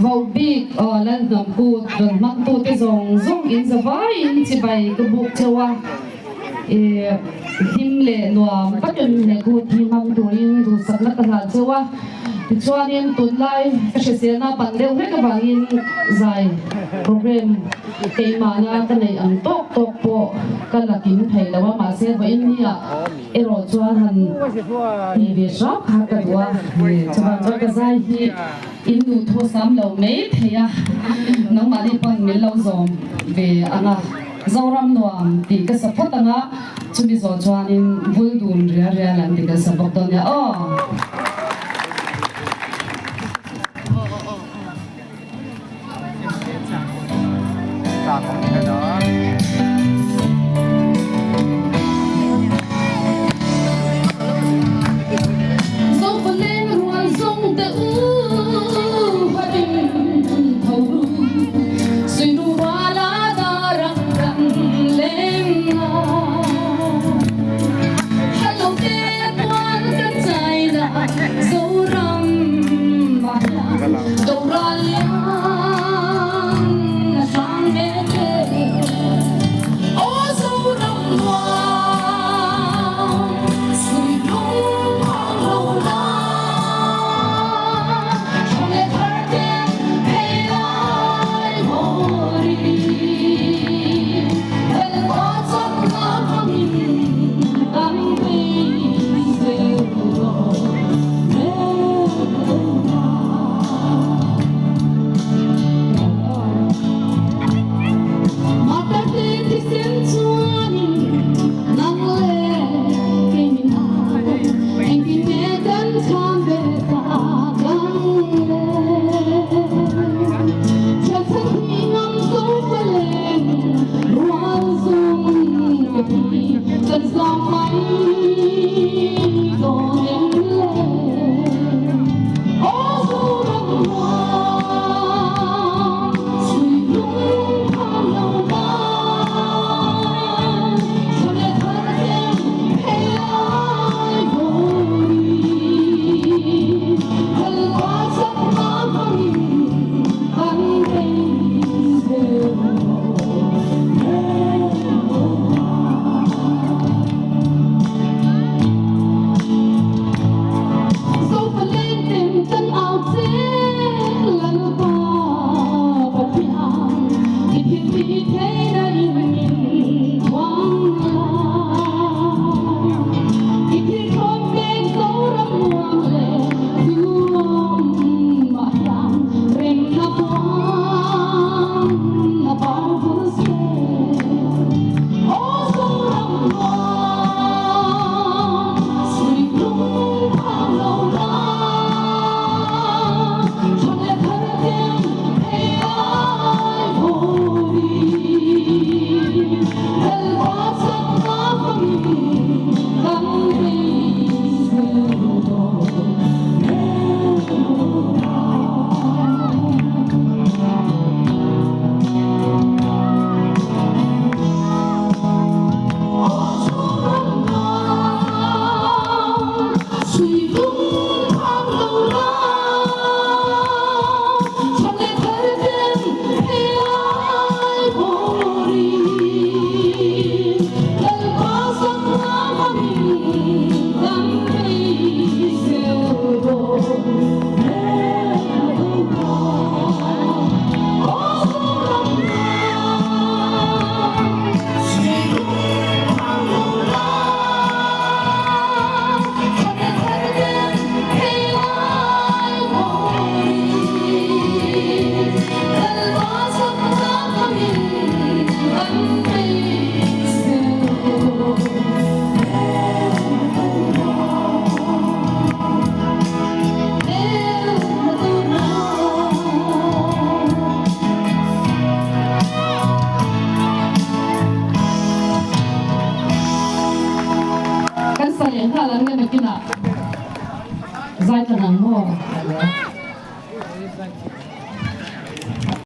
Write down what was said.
Vohbik Lalhnam kut rawn hmangtute zawng zawng in zavaiin chibai ka buk cheu a, hlim leh nuam takin he kut hi hmang turin duhsakna ka hlan cheu a. Tichuanin tunlai ka hriselna pan deuh hlek avangin zai program keimahna ka neih ang tawk tawk pawh ka la kim thei lo a, mahse vawiin nia erawh chuan han ti ve hrap kha ka duh a, chuvang chuan ka zai hi in duh thu sam lo mai thei a, nangmahni pawn min lo zawm ve ang a, Zoram nuam tih ka sa phawt ang a, chumi zawh chuanin vul dun rial rial an ti kan sa bawk dawn nia aw. Zofaleng rual zawng te u harin tho ru Suiru ruala darang kan leng a Hello te tuan kan chaina Zoram ah hian Doral lian a hrang mek e Aw Zoram nuam Suihlung phang lo la Thang leh thar ten phei lai haw ri Helpa chakna hmangin kan bei zel rawh Matate thisen chuanin nang leh kei min au engtin nge kan chhan ve ta kan le Thian chhan hi ngam zo fa leng rual zum ka thi kan zam mai dawn em le Aw Zoram nuam Suihlung phang lo nan Chhun leh thar ten phei lai hawi Helpa chakna hmangin kan bei zel rawh Zofaleng ten kan au che Lalpa Pathian i thil ti theihna in min thuam la. I thil thlawt pek Zoram nuam leh duhawm mah hian remna puan a par vul se. Aw Zoram nuam, suihlung phang lo la, Thlan leh thar ten phei lai hawi, Lalpa chakna hmangin kan bei zel dawn Kan sa leh nghal ang nge nakinah zai tlan ang maw?